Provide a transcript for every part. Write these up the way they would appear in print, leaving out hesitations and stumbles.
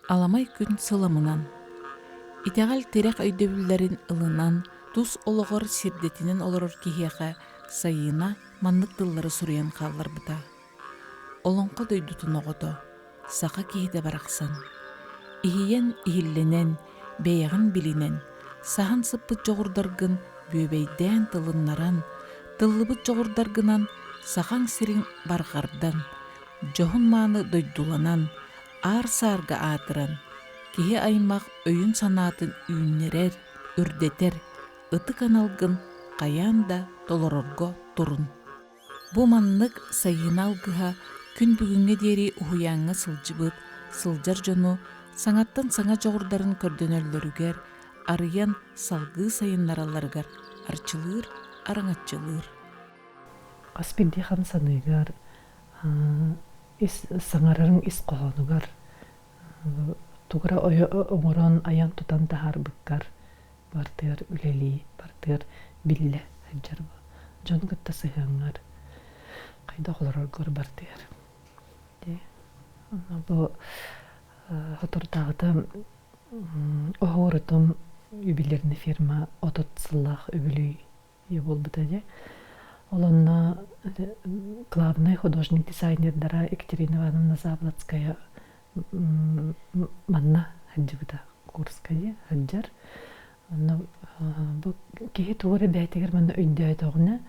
Аламай күн сыламынан, итэҕэл тирэх өйдөбүллэрин ылынан, тус олоҕор сирдэтинэн олорор киһиэхэ Сайыына маннык тыллары суруйан хаалларбыта: Олоҥхо дойдутун оҕото, саха киһитэ барахсан, иһийэн иһиллэнэн, бэйэҕин билинэн, саһан сыппыт дьоҕурдаргын бүөбэйдээн тылыннаран, тыллыбыт дьоҕурдаргынан сахаҥ сирин барҕардан, дьоһун-мааны дойдуланан, аар-саарга аатыран, киһи аймах өйүн-санаатын үүннэрэр, үрдэтэр ытык аналгын хайаан да толорорго турун. Бу маннык Сайыына алгыһа күн бүгүҥҥэ диэри уһуйааҥҥа сылдьыбыт, сылдьар дьону саҥаттан саҥа дьоҕурдарын көрдөнөллөрүгэр, арыйан салгыы сайыннаралларыгар арчылыыр, араҥаччылыыр. Хас биирдии хамсаныыгар, ис саҥарарыҥ ис хоһоонугар тугу эрэ оҥорон, айан-тутан таһаарбыккар бартыгар үлэлии, бартыгар биллэ сылдьар дьону кытта сыһыаҥҥар хайдах олороргор бартыгар. Бу соторутааҕыта оһуорутум юбилейный фирма 30 сыллаах үбүлүй буолбута дии. Ол онно главный художник дизайнердара Екатерина Ивановна Заблацкая манна сылдьыбыта курска дии сылдьар. Онно бу киһи тугу эрэ бэйэтигэр манна өйдөөтөҕүнэ,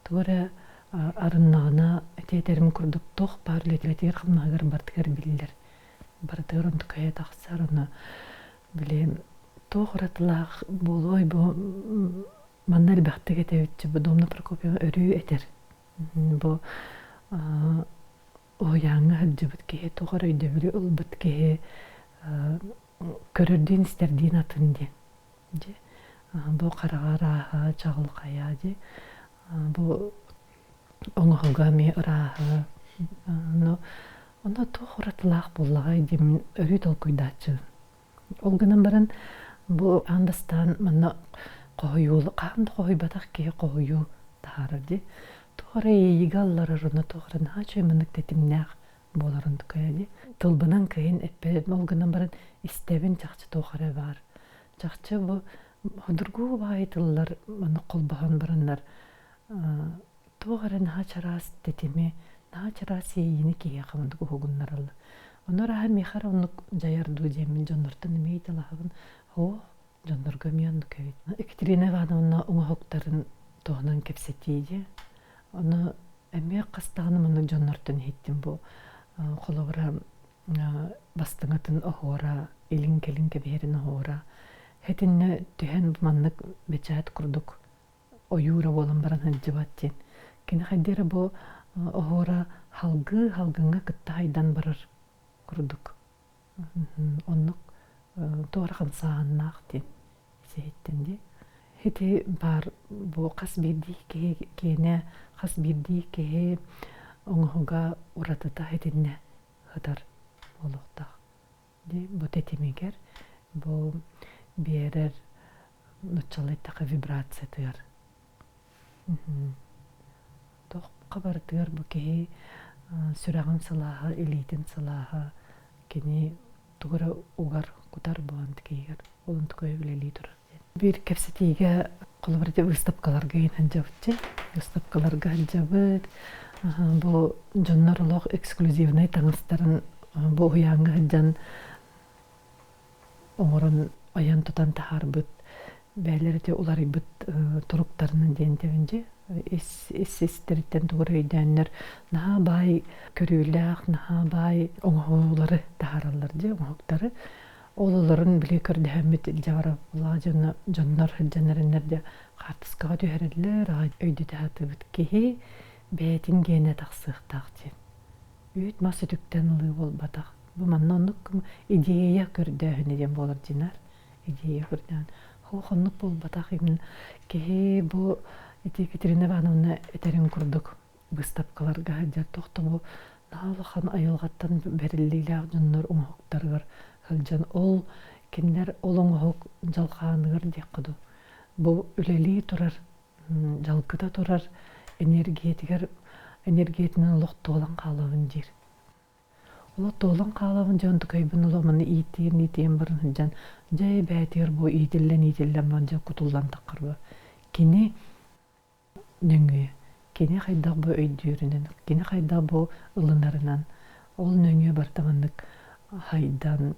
тугу эрэ арыннаҕына ити этэрим курдук туох баар үлэтигэр хамнаһыгар барытыгар биллэр. Барытыгар онтукайа тахсар. Ону били туох уратылаах буолуой бу манна элбэхтик этэбит бу Домна Прокопьева өрүү этэр. Бу уһуйааҥҥа сылдьыбыт киһи туох эрэ өйдөбүлү ылбыт киһи көрөрдүүн истэрдиин атын диэн. Дьэ бу хараҕа ырааһа, чаҕылхайа дьэ бу оҥоһуга эмиэ ырааһа. Но ону туох уратылаах буоллаҕай диэн өрүү толкуйдааччыбын. Ол гынан баран бу аан бастаан манна хоһуйуу хаһан да хоһуйбатах киһи хоһуйуу таһаарар дии. Туох эрэ иэйиигэ алларар уонна туох эрэ наһаа үчүгэй маннык тэтимнээх буоларын тукайа дии. Тылбынан кыайан эппэт ол гынан баран истэбин чахчы туох эрэ баар. Чахчы бу судургу баайы тыллар маннык холбоһон бараннар туох эрэ наһаа чараас тэтими, наһаа чараас иэйиини киһиэхэ оннук уһугуннараллар. Ону арааһа миэхэ эрэ оннук дьайар дуу диэммин дьоннортон эмиэ ыйыталаһабын. Оо, дьоннорго эмиэ оннук эбит. Екатерина Ивановна оҥоһуктарын туһунан кэпсэтии дии. Ону эмиэ хас даҕаны маннык дьоннортон иһиттим бу холобура бастыҥатын оһуора, илин-кэлин кэбиһэрин оһуора. Итиннэ түһэн маннык бэчээт курдук ойуура буолан баран сылдьыбат диэн. Кини хайдах эрэ бу оһуора халгыы халгыҥҥа кытта хайдан барар курдук. Оннук туора хамсааһыннаах диэн сиһиттэн дии. Ити баар бу хас биирдии киһи киэнэ, хас биирдии киһи оҥоһуга уратыта итиннэ сытар буолуохтаах. Дии бу тэтимигэр бу биэрэр нуччалыы эттэххэ вибрациятыгар туохха барытыгар бу киһи сүрэҕин сылааһа илиитин сылааһа кини тугу эрэ угар кутар буолан киһигэр ол онтукайа үлэлии турар диэн биир кэпсэтиигэ холобур ити выставкаларга иһин сылдьабыт выставкаларга сылдьабыт бу дьоннор олох эксклюзивнай таҥастарын бу уһуйааҥҥа сылдьан оҥорон айан-тутан таһаарбыт бэйэлэр ити уларыйбыт туруктарынан диэн этэбин дии ис ис истэриттэн тугу эрэ өйдөөннөр наһаа баай көрүүлээх наһаа баай оҥоһуулары таһаараллар дии оҥоһуктары ол олорун били көрдөһөммүт илдьэ барабылаа дьоно дьоннор сылдьан эрэннэр дьэ хаартыскаҕа түһэрэллэр аҕай өйдөтө сатыыбыт киһи бэйэтин гиэнэ тахсыахтаах диэн үүт мас үтүктэн ылыы буолбатах. Бу манна оннук идея көрдөөһүнэ диэн буолар динар. Идея көрдөөн. Хоох оннук буолбатах. Именно киһи бу ити Екатерина Ивановна этэрин курдук быыстапкаларга сылдьар туох да бу наһаа улахан айылҕаттан бэриллиилээх дьоннор оҥоһуктарыгар сылдьан ол кинилэр ол оҥоһук дьалхааныгар диэххэ дуу бу үлэлии турар дьалкыта турар энергиятигэр энергиятынан олох туолан хаалабын диир. Олох туолан хаалабын дьон тукайбын олох маны иитиэн иитиэн баран сылдьан дьэ бээтигэр бу иитиллэн иитиллэн баран дьэ кутуллан таххар бу кини нөҥүө кини хайдах бу өйдүүрүнэн кини хайдах бу ылынарынан ол нөҥүө барыта маннык хайдан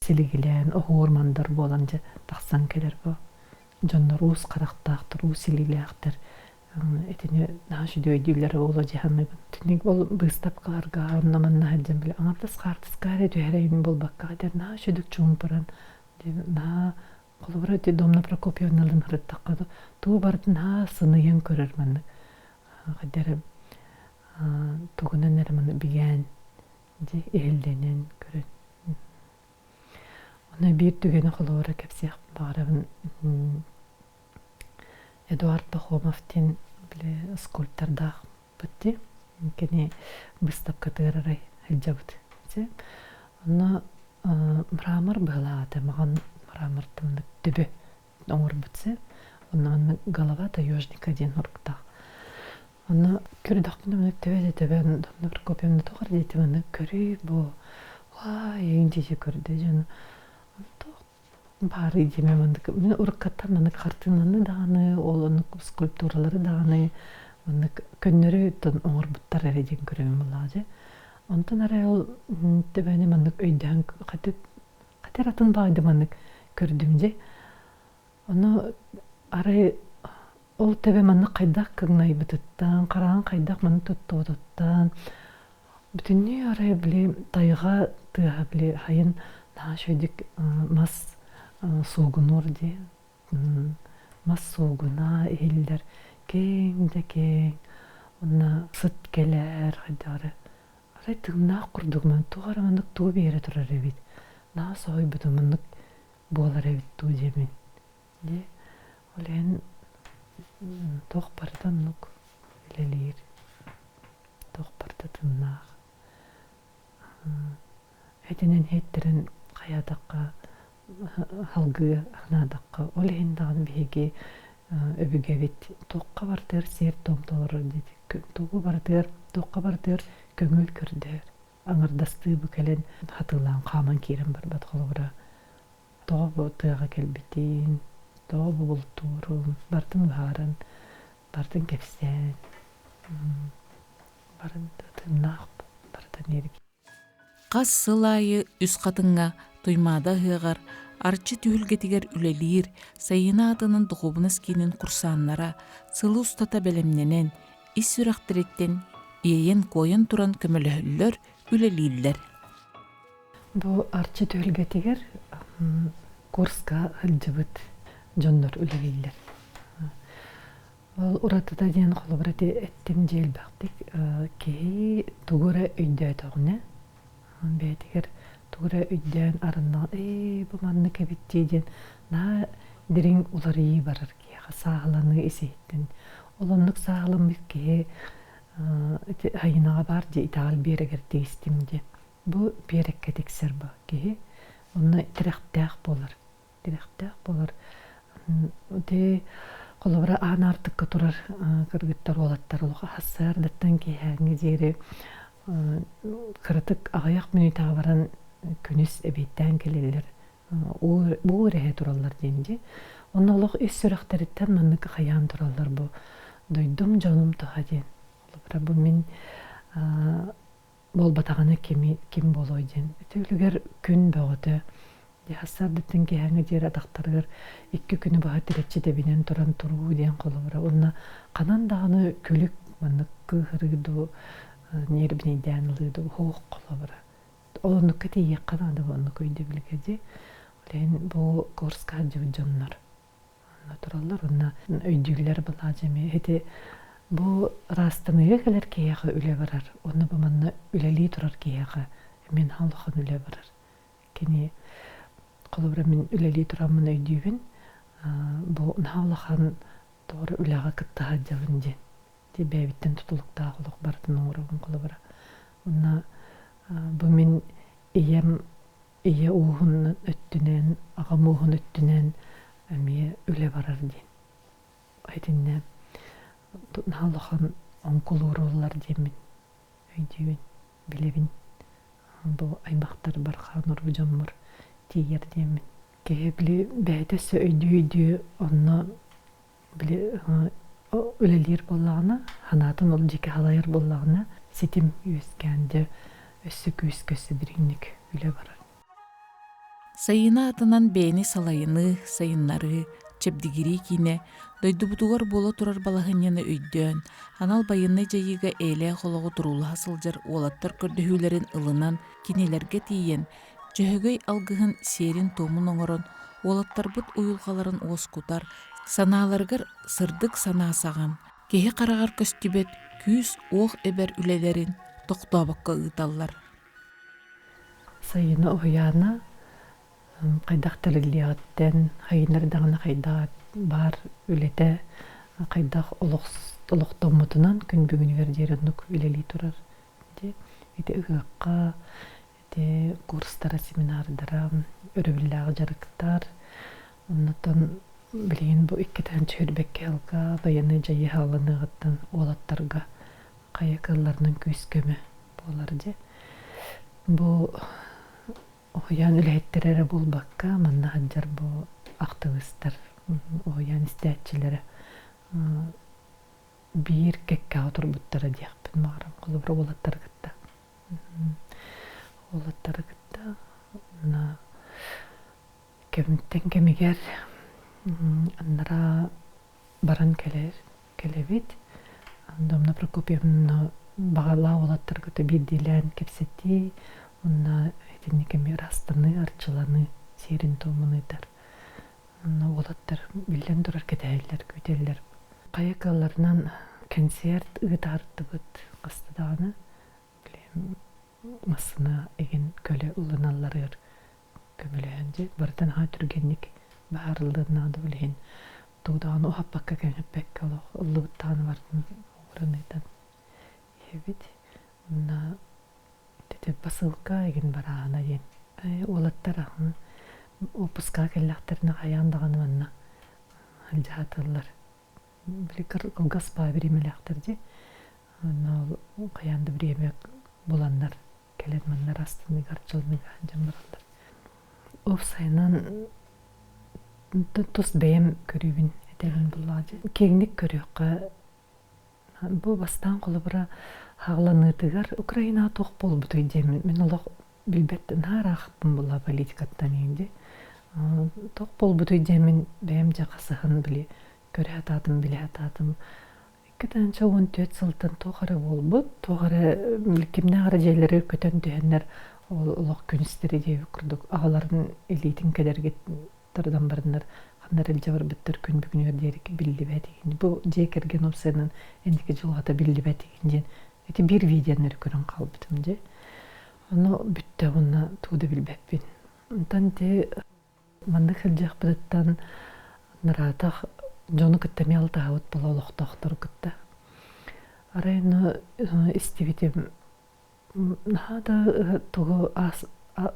силигилээн оһуор мандар буолан дьэ тахсан кэлэр бу дьоннор уус харахтаахтар уус илиилээхтэр итини наһаа үчүгэй өйдүүллэр буолуо дии саныыбын итинник ол быыстапкаларга онно манна сылдьан били аҥардас хаартыска эрэ түһэрэйин буолбакка этэр наһаа үчүгдүк чуумпуран наһаа холобура ити Домна Прокопьевналыын сырыттахха тугу барытын наһаа сыныйан көрөр маннык хайда эрэ тугунан эрэ маны бигээн дьэ иһиллэнэн көрөн Ону биир түгэни холобура кэпсиэх баҕарабын. Эдуард Пахомов диэн били скульптордаахпыт дии. Кини быыстапкатыгар арай сылдьабыт. Онно мрамор быһалаата маҕан мрамортан төбө оҥорбут сэ. Онно маннык голова таежника диэн оруктаах. Онно көрдөхпүнэ маннык төбө да төбө Домна Прокопьевна тоҕо эрэ диэтим маннык көрүүй бу уай эҥин диэки көрдө дьону туох баарый диэмэ маннык мин уруккаттан маннык хартыынаны даҕаны ол оннук скульптуралары даҕаны маннык көннөрү оҥорбуттар эрэ диэн көрөбүн буоллаҕа дьэ онтон арай ол төбөнү маннык өйдөөн хатыр атын баҕайда маннык көрдүм дьэ Ону арай ол төбө маннык хайдах кыҥнайбытыттан, хараҕын хайдах маннык туттубутуттан бүтүннүү арай били тайҕа тыаһа били хайын наһаа үчүгэйдик мас суугунуур дии мас суугуна иһиллэр киэҥ да киэҥ уонна сыт кэлэр хайдах эрэ арай тыыннаах курдук туох эрэ маннык тугу биэрэ турар эбит наһаа соһуйбутум маннык буолар эбит дуу диэмин. Дии ол иһин туох барыта оннук үлэлиир, туох барыта тыыннаах. Этинэн иһиттэрин хайаатахха салгыы анаатахха ол иһин даҕаны биһиги өбүгэбит туохха барытыгар сиэр-туом толорор диэти тугу барытыгар туохха барытыгар көҥүл көрдөһөр аҥардастыы бу кэлэн хатылаан хааман киирэн барбат холобура тоҕо бу тыаҕа кэлбитин тоҕо бу бултуурун барытын быһааран барытын кэпсээн барын тыыннаах барытын эргий Хас сыл аайы Үс Хатыҥҥа Туймаада ыһыаҕар Арчы түһүлгэтигэр үлэлиир Сайыына аатынан духуобунас киинин курсааннара сылы устата бэлэмнэнэн, ис сүрэхтэриттэн иэйэн-куойан туран көмөлөһөллөр, үлэлииллэр. Бу Арчы түһүлгэтигэр курска сылдьыбыт дьоннор үлэлииллэр. Ол уратыта диэн холобур ити эттим дьиэ элбэхтик киһи тугу эрэ өйдөөтөҕүнэ бэйэтигэр тугу эрэ өйдөөн арыннаҕына ээ бу маннык эбит дии диэн наһаа дириҥ уларыйыы барар киһиэхэ сааһыланыы ис-иһиттэн ол оннук сааһыламмыт киһи ити айынаҕа баар дии итэҕэл биэрэгэр тигистим диэн бу биэрэккэ тиксэр бу киһи онно тирэхтээх буолар тирэхтээх буолар ити холобура аан аартыкка турар кыргыттар уолаттар олох аһассыардаттан киэһээҥҥи диэри кыратык аҕыйах мүнүүтэҕэ баран күнүс эбиэттээн кэлэллэр уу эрэһэ тураллар диэн дии. Онно олох ис сүрэхтэриттэн маннык хайаан тураллар бу дойдум дьонум туһа диэн. Холобура бу мин буолбатаҕына кими ким буолуой диэн. Ити үлүгэр күн бөҕөтө сарсыардаттан киэһээҥҥи диэри атахтарыгар икки күнү быһа тирэччи тэбинэн туран туруу диэн холобура. Уонна ханан даҕаны күлүк маннык кыыһырыы дуу ньиэрбинэйдээн ылыы дуу суох холобура. Ол оннукка тиийиэххэ наада бу оннук өйдөбүлгэ дии. Ол иһин бу курска сылдьыбыт дьоннор онно тураллар уонна өйдүүллэр былаадьа эмиэ ити бу ыраастаныыга кэлэр киһиэхэ үлэ барар уонна бу манна үлэлии турар киһиэхэ эмиэ наһаа улахан үлэ барар. Кини холобура мин үлэлии тураммын өйдүүбүн бу наһаа улахан тоҕо эрэ үлэҕэ кытта сылдьабын диэн. Ити бэйэбиттэн тутулуктаах олох барытын оҥоробун холобура. Уонна бу мин ийэм ийэ ууһун өттүнэн, аҕам ууһун өттүнэн эмиэ үлэ барар диэн. Итиннэ наһаа улахан оҥкулуур уоллар диэммин өйдүүбүн, билэбин. Бу аймахтарбар, хаан-уруу дьоммор тиийэр диэммин. Киһи били бэйэтэ өссө өйдүү-өйдүү онно били үлэлиир буоллаҕына, санаатын ол дьиэкэ халайар буоллаҕына, ситим үөскээн дьэ өссө күүскэ, өссө дириҥник үлэ барар. Сайыына атынан бэйэни салайыныы, сайыннарыы, чэбдигирии киинэ дойдубутугар буола турар балаһыанньаны өйдөөн, анал байыаннай дьайыыга эйэлээх олоҕу туруулаһа сылдьар уолаттар көрдөһүүлэрин ылынан, кинилэргэ тиийэн, Дьөһөгөй алгыһын сиэрин-туомун оҥорон, уолаттарбыт уйулҕаларын уоскутар, санааларыгар сырдык санаа саҕан, киһи хараҕар көстүбэт күүс-уох эбэр үлэлэрин тохтообокко ыыталлар. Сайыны уһуйаана хайдах тэриллиэҕиттэн, хайынардаҕына хайдах баар үлэтэ хайдах олохтоммутунан күн бүгүнүгэр диэри оннук үлэлии турар. Ити ыһыахха ити курстара, семинардара, өрөбүллээх дьарыктар. Оннотон билигин бу иккитэн чүһүрбэккэ сылга байыаннай дьайыы хааланыаҕыттан уолаттарга хайа кыалларынан күүс-көмө буолар дьэ. Бу уһуйаан үлэһиттэрэ эрэ буолбакка, манна сылдьар бу актыбыыстар, уһуйаан истээччилэрэ биир кэккэҕэ турбуттара диэхпин баҕарам. Холобура уолаттары кытта. Уолаттары кытта уонна кэмиттэн кэмигэр анараа баран кэлэр кэлэбит. Домна Прокопьевна баҕалаах уолаттарга биирдиилээн кэпсэтии уонна итинник эмиэ ыраастаныы, арчыланыы сиэрин-туомун ыытар. Онно уолаттар биллэн турар кэтэһэллэр, күүтэллэр. Хайа кыалларынан кэнсиэрт ыытаартыбыт хаста даҕаны. Массыына игин көлө ылыналларыгар көмөлөһөн дьэ барыта наһаа түргэнник баһаарыллыан наада ол иһин тугу даҕаны уһаппакка кэҥэппэккэ олох ыллыбыт даҕаны барытын оҥорон ыытан иһэбит. Уонна ити посылка игин барааһына диэн уолаттар уоппускаҕа кэллэхтэринэ хайаан даҕаны манна алдьаталлар. Били кылгас баа бириэмэлээхтэр дии. Онно хайаан да бириэмэ буланнар кэлэн манна ыраастаныыга, арчыланыыга сылдьан бараллар. Уопсайынан тус бэйэм көрүүбүн этэбин буллаҕа дии. Киэҥник көрүөххэ бу бастаан холобура хаҕыланыытыгар Украинаҕа туох буолбутуй диэммин мин олох билбэт наһаа ыраахпын буолла политикаттан иһин дии. Туох буолбутуй диэммин бэйэм дьэ хасыһан били көрө сатаатым, билэ сатаатым. 2014 сылтан туох эрэ буолбут, туох эрэ кимнээх эрэ дьиэлэригэр көтөн түһэннэр ол олох күнүстэри диэбит курдук аҕаларын илиитин кэдэрги тардан бараннар ханна эрэ илдьэ барбыттар күн бүгүнүгэр диэри биллибэт игин. Бу дьиэ кэргэн уопсайынан инники дьылҕата биллибэт игин диэн ити биир видеоны эрэ көрөн хаалбытым дьэ. Ону бүттэ уонна тугу да билбэппин. Онтон ити Маннык сылдьыахпытыттан нараатах дьону кытта эмиэ алтыһабыт буола олохтоохтору кытта. Арай ону истибитим наһаа да тугу аас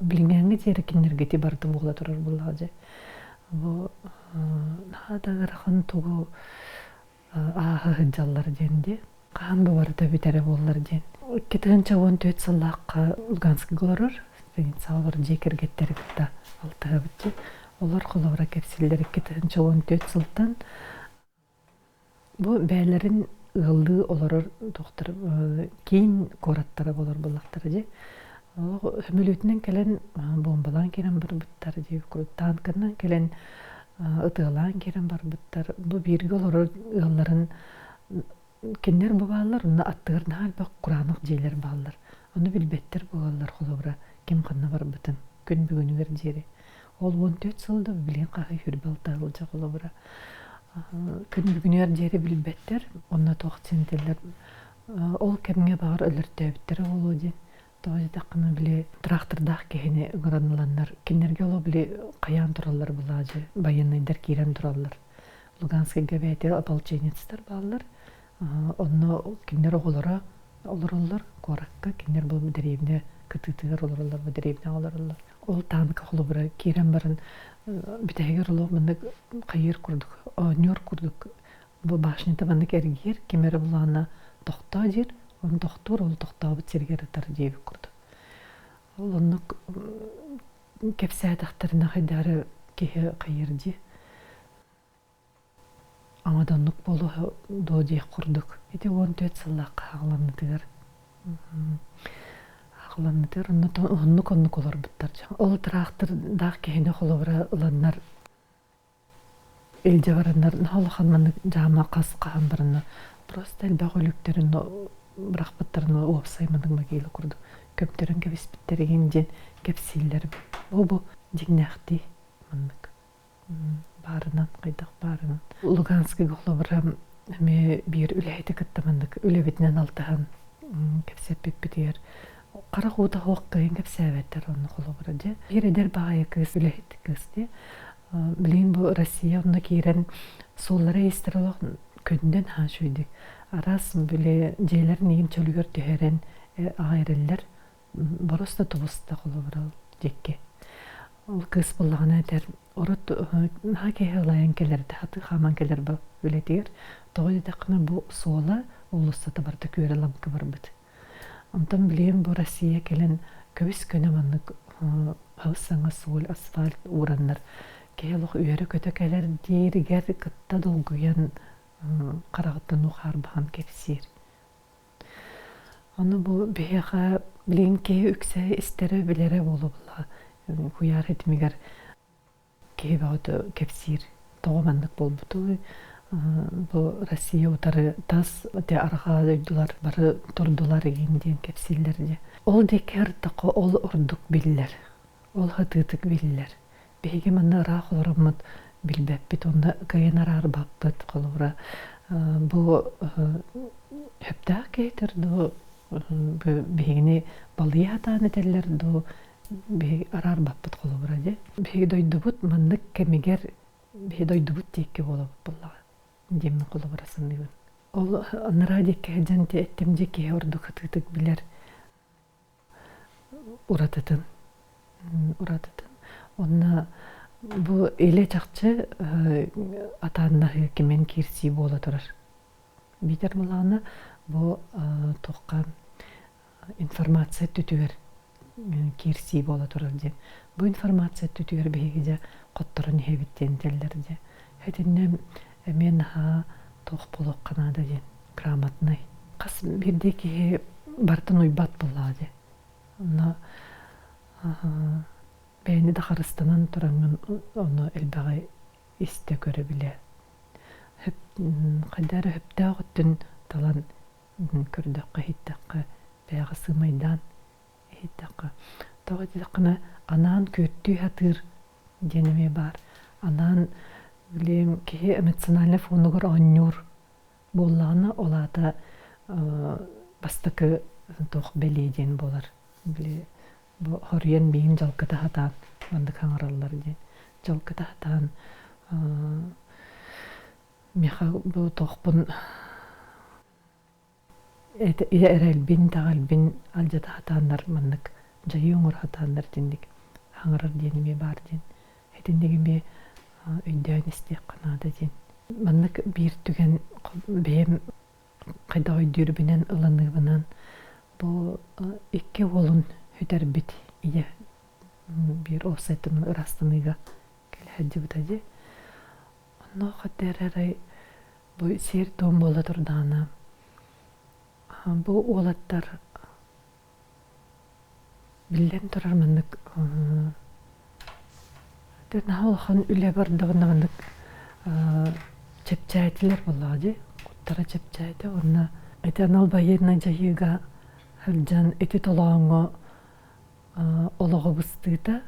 билиҥҥээҥҥи диэри кинилэргити барыта буола турар буоллаҕа дьэ. Бу наһаа да ыарахан тугу ааһа сылдьаллар диэн дии. Хаһан бу барыта бүтэрэ буоллар диэн. 2014 сыллаахха Луганскайга олорор станицаҕа дьиэ кэргэттэри кытта алтыһабыт дии. Олор холобура кэпсииллэр 2014 сылтан бу бэйэлэрин ыаллыы олорор доктор киин куораттара болор буоллахтара дии. Сөмөлүөтүнэн кэлэн бомбалаан киирэн барбыттар дии. Танканан кэлэн ытыалаан киирэн барбыттар. Бу бииргэ олорор ыалларын кинилэр бу бааллар, онно аттыгар наһаа элбэх кураанах дьиэлэр бааллар. Ону билбэттэр буолаллар холобура ким ханна барбытын күн бүгүнүгэр диэри. Ол 14 сыл да билигин хаһый хүрбэ алта сылдьа холобура күн бүгүнүгэр диэри билбэттэр. Онно туох диэн ол кэмҥэ баҕар өлөртөөбүттэрэ буолуо диэн Тоҕо диэтэххинэ, били трактордаах киһини ыҥыран ыланнар, кинилэргэ олох били хайаан тураллар былаадьы, байыаннайдар киирэн тураллар. Луганскайга бэйэтэ ополченецтар бааллар. Онно кинилэр оҕолоро олороллор куоракка, кинилэр бу дэриэбинэ кытыытыгар олороллор, бу дэриэбинэҕэ олороллор. Ол таанка холобура киирэн баран бүтэһигэр олох маннык хайыыр курдук, оонньуур курдук бу башнята маннык эргийэр, ким эрэ булаана тохтоо диир, ону тохтуур, ол тохтообут сиригэр ытар диэбит курдук. Ол оннук кэпсээтэхтэринэ хайдары киһи хайыр дии. Ама да оннук буолуо дуо диэх курдук. Ити 14 сыллаахха хаҕыламмытыгар хаҕыламмытыгар оннук оннук олорбуттар. Ол тыраахтырдаах киһини холобура ыланнар илдьэ бараннар наһаа улахан маннык дьаама хас хаһан баранна просто элбэх өлүктэрин бырахпыттарын уопсай маннык могила курдук көмтөрөн кэбиспиттэригин диэн кэпсииллэр. Бу бу дьиҥнээхтии маннык баарынан хайдах баарынан. Луганскайга холобура эмиэ биир үлэһити кытта маннык үлэбитинэн алтыһан кэпсэппиппитигэр харах уута суох кыайан кэпсээбэттэр онно холобура дьэ биир эдэр баҕайы кыыс үлэһит кыыс дии билигин бу Россия онно киирэн суоллара иистэр олох көндөн аһаа үчүгэйдик араас били дьиэлэрин иһин чөлүгэр түһэрэн аҕайрэллэр боруоста тубуста холобура диэкки ол кыыс буоллаҕына этэр урут наһаа киһи ылайан кэлэр хатыы хааман кэлэр бу үлэтигэр тоҕо диэтэххинэ бу суола уулуссата барыта күөрэ лаҥкы барбыт онтон билигин бу Россия кэлэн көбүс көнө маннык саҥа суол асфальт уураннар киһи олох үөрэ-көтө кэлэр дииригэр кытта долгуйан хараҕыттан уу хаарбаһан кэпсиир Ону бу биһиэхэ билигин киһи үксэ истэрэ, билэрэ буолуо куйаар ситимигэр киһи бөҕөтө кэпсиир. Тоҕо маннык буолбутуй? Бу Россия утары тас ити арҕаа дойдулар бары турдулар игин диэн кэпсииллэр дии. Ол диэки ырдахха ол ордук биллэр. Ол хатыытык биллэр. Биһиги манна ыраах олороммут билбэппит уонна кыайан араарбаппыт. Холобура, бу сөптөөх киһитэр дуу, биһигини балыйа сатаан этэллэр дуу, биһиги араарбаппыт холобура дии. Биһиги дойдубут маннык кэмигэр биһи дойдубут диэки буолабыт буоллаҕа диэммин холобура саныыбын. Ол анараа диэки сылдьан эттим дьэ киһи ордук хатыытык билэр уратытын уратытын уонна бу илэ чахчы атааннаһыы кимэн киирсии буола турар биитэр былаана бу туохха информация өттүтүгэр киирсии буола турар диэн бу информация өттүтүгэр биһиги дьэ хотторон иһэбит диэн этэллэр дьэ итиннэ эмиэ наһаа туох буолуохха наада диэн грамотнай хас биирдии киһи барытын уйбат буоллаҕа дии онно бэйэни да харыстанан тураҥҥын ону элбэҕи истэ көрө билэ хайда эрэ сөптөөх өттүн талан көрдөххө иһиттэххэ бэйэҕэ сыымайдаан иһиттэххэ тоҕо диэтэххинэ анаан күөттүү сатыыр диэн эмиэ баар анаан билим киһи эмоциональнай фонугар оонньуур буоллаҕына ол аата бастакы туох бэлиэ диэн буолар били бу хоруйан биин дьалкыта сатаан маннык хаҥараллар диэн дьалкыта сатаан миэхэ бу туохпун эрэлбин итэҕэлбин алдьата сатааннар маннык дьайыы оҥоро сатааннар итинник хаҥарар диэн эмиэ баар диэн итинник эмиэ өйдөөн истиэххэ наада диэн маннык биир түгэн бэйэм хайдах өйдүүрбүнэн ылыныыбынан бу икки уолун сүтэрбит ийэ биир уопсайтан ыраастаныыга кэлэ сылдьыбыта дии онно эрэ бу сиэр-туом буола турдаҕына бу уолаттар биллэн турар маннык наһаа улахан үлэ бардаҕына маннык чэпчээтилэр буоллаҕа дии куттара чэпчээтэ уонна ити анал байыаннай дьайыыга сылдьан ити толооҥҥо олоҕу быстыыта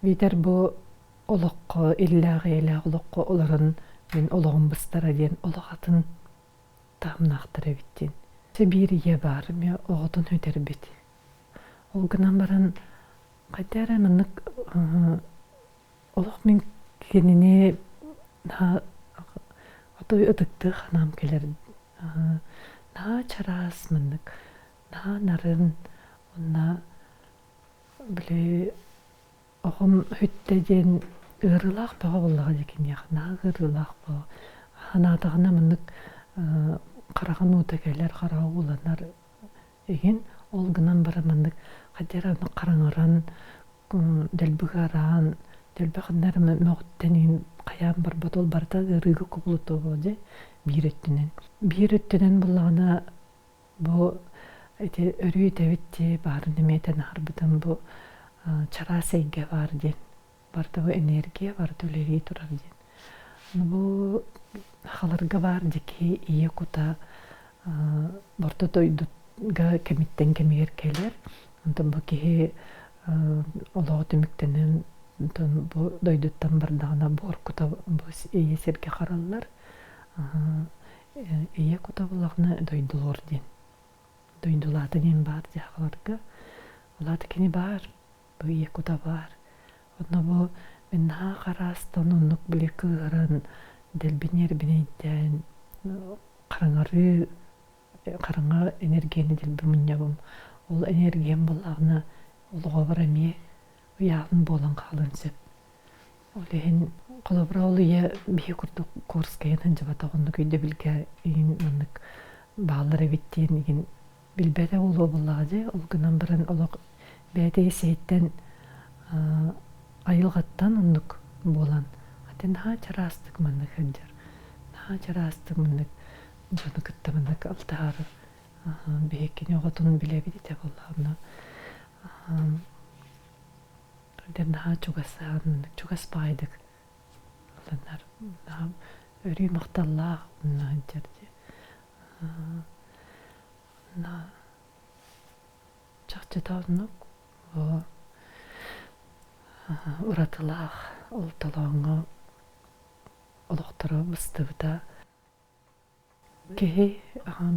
биитэр бу олоххо иллээх-эйэлээх олоххо олорон мин олоҕум быстара диэн олох атын таһымнаахтар эбит диэн. Биир ийэ баар, эмиэ оҕотун сүтэрбит. Ол гынан баран хайда эрэ маннык олох мин кинини наһаа отой ытыктыы санаам кэлэр. Наһаа чараас маннык, наһаа нарын уонна били Оҕом бүттэ диэн ыарыылаах бөҕө буоллаҕа дии киниэхэ наһаа ыарыылаах бөҕө. Санаатаҕына маннык хараҕын уута кэлэр, хараҕа ууланар игин. Ол гынан баран маннык хайдах эрэ хараҥаран, дэлби ыараан, дэлби ханна эрэ мөҕүттэн иһин хайаан барбат ол барыта ыарыыга кубулутуо буолуо дьэ биир өттүнэн. Биир өттүнэн буллаҕына бу ити өрүү этэбит дии баарын эмиэ этэн аһарбытым бу чараас эйгэ баар диэн. Барыта бу энергия барыта үлэлии турар диэн. Бу халарга баар дьикки ийэ кута орто дойдуга кэмиттэн кэмигэр кэлэр. Онтон бу киһи олоҕо түмүктэнэн онтон бу дойдуттан бардаҕына буор кута бу ийэ сиргэ хараллар. Ийэ кута булаҕына дойдулуур диэн. Дойдулаата диэн баар дьаһаларга. Улаата кини баар, бу ийэ кута баар. Онно бу мин наһаа хараастан оннук били кыыһыран дэлби ньиэрбинэйдээн хараҥарыы хараҥа энергияны дэлби мунньабым. Ол энергиям буоллаҕына олоҕобор эмиэ ыйааһын буолан хаалыан сөп. Ол иһин холобура ол ийэ биһи курдук курскайын сылдьыбатах оннук өйдөбүлгэ иһин маннык бааллар эбит диэн игин билбэтэ буолуо буоллаҕа дии. Ол гынан баран олох бэйэтэ ис-иһиттэн айылҕаттан оннук буолан ати наһаа чараастык маннык сылдьар, наһаа чараастык маннык дьону кытта маннык алтыһар биһиккини оҕотун билэбит этэ буоллаҕына наһаа чугасаан маннык чугас баайдык ылынар наһаа өрүү махталлаах онно сылдьар дии чахчыта оннук уратылаах ол толооҥҥо олохторо быстыбыта. Киһи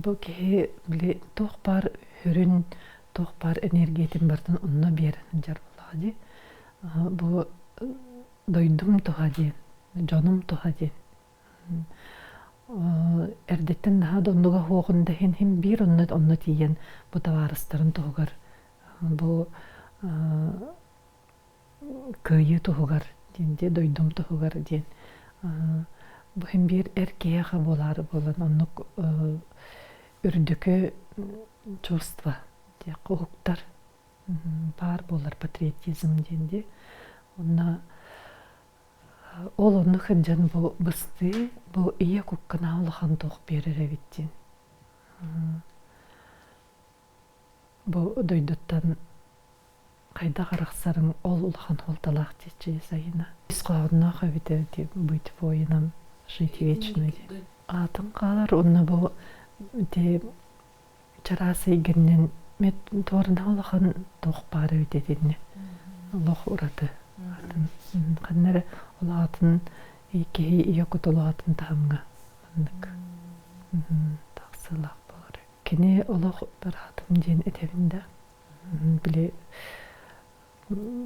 бу киһи били туох баар сүрүн, туох баар энергиятын барытын онно биэрэн сылдьар буоллаҕа дии. Бу дойдум туһа диэн, дьонум туһа диэн. Эрдэттэн наһаа да оннуга суоҕун да иһин иһин биир онно онно тиийэн бу табаарыстарын туһугар бу кыайыы туһугар диэн дии дойдум туһугар диэн бу иһин биир эр киһиэхэ буолаары буолан оннук үрдүкү чувство диэххэ уһуктар баар буолар патриотизм диэн дии онно Ол онно сылдьан бу быстыы, бу ийэ кукканаан улахан туох биэрэр эбит диэн. Бу дойдуттан хайдах арахсарыҥ ол улахан суолталаах диэччи Сайына. Ис хоһоонноох эбит эбит быть воином, жить вечно диэн. Аатын хаалар уонна бу ити чараас эйгэннэн туорна улахан туох баар эбит итиннэ олох ураты атын ханна эрэ ол аатын киһи ийэ кут улаатын таһымҥа маннык тахсыылаах буолар кини олох быраатым диэн этэбин да били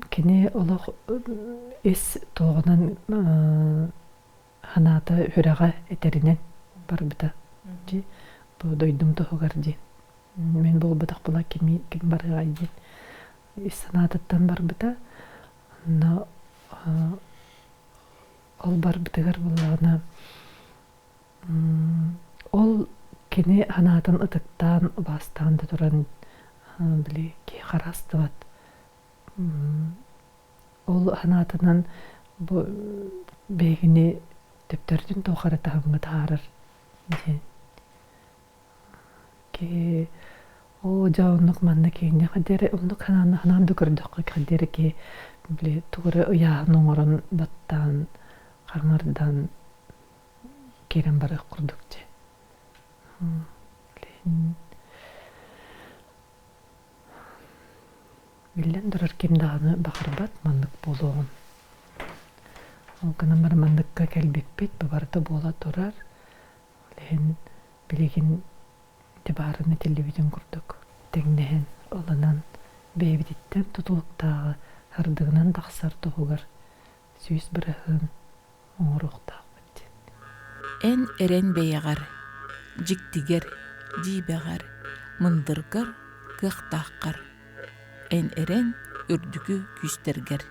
кини олох ис туоҕунан Ханаата үрэҕэ этэринэн барбыта. Дии, бу дойдум туһугар диэн. Мин буолбатахпына кими ким барыаҕай диэн ис санаатыттан барбыта. Онно ол барбытыгар буоллаҕына ол кини санаатын ытыктаан, убаастаан да туран били киһи хараастыбат. Ол санаатынан бу биһигини төптөрүтүн туох эрэ таһымҥа таһаарар диэн. Киһи оо дьэ оннук манна киһини диэри оннук санаан санаан да көрдөххө диэри киһи били тугу эрэ ыйааһын оҥорон баттаан хаҥырдан киирэн барыах курдук дии. Биллэн турар, ким даҕаны баҕарбат маннык буолуоҕун. Ол гынан баран манныкка кэлбиппит, бу барыта буола турар. Ол иһин билигин ити баарын этиллибитин курдук тэҥнэһэн, ылынан, бэйэбититтэн тутулуктааҕы сырдыгынан тахсар туһугар 100% оҥоруохтаахпыт диэн. Эн эрэн бэйэҕэр, дьиктигэр, дьиибэҕэр, мындыргар, кыахтааххар. Эн эрэн үрдүкү күүстэргэр.